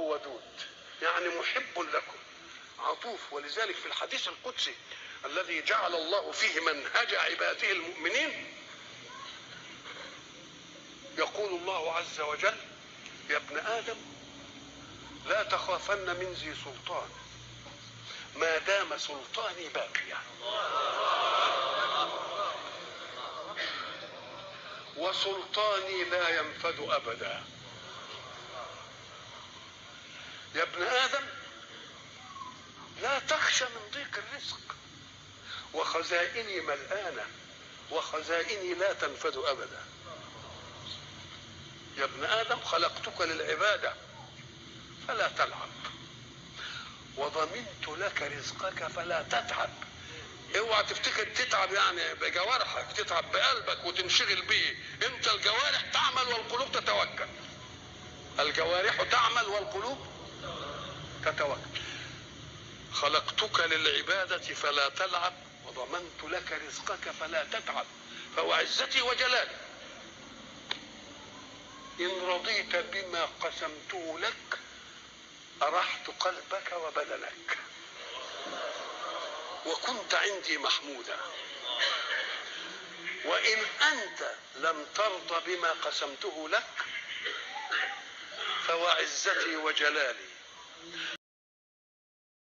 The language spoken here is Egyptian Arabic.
ودود، يعني محب لكم عطوف. ولذلك في الحديث القدسي الذي جعل الله فيه منهج عباده المؤمنين يقول الله عز وجل: يا ابن آدم لا تخافن من ذي سلطان ما دام سلطاني باقيا، وسلطاني لا ينفد أبدا. يا ابن آدم لا تخشى من ضيق الرزق، وخزائني ملآنة، وخزائني لا تنفد أبدا. يا ابن آدم خلقتك للعبادة فلا تلعب، وضمنت لك رزقك فلا تتعب. اوعى تفتكر تتعب يعني بجوارحك، تتعب بقلبك وتنشغل بيه. انت الجوارح تعمل والقلوب تتوكل، الجوارح تعمل والقلوب تتوكل. خلقتك للعبادة فلا تلعب، وضمنت لك رزقك فلا تتعب، فهو عزتي وجلالي. إن رضيت بما قسمته لك أرحت قلبك وبدنك، وكنت عندي محمودا. وإن أنت لم ترض بما قسمته لك فوعزتي وجلالي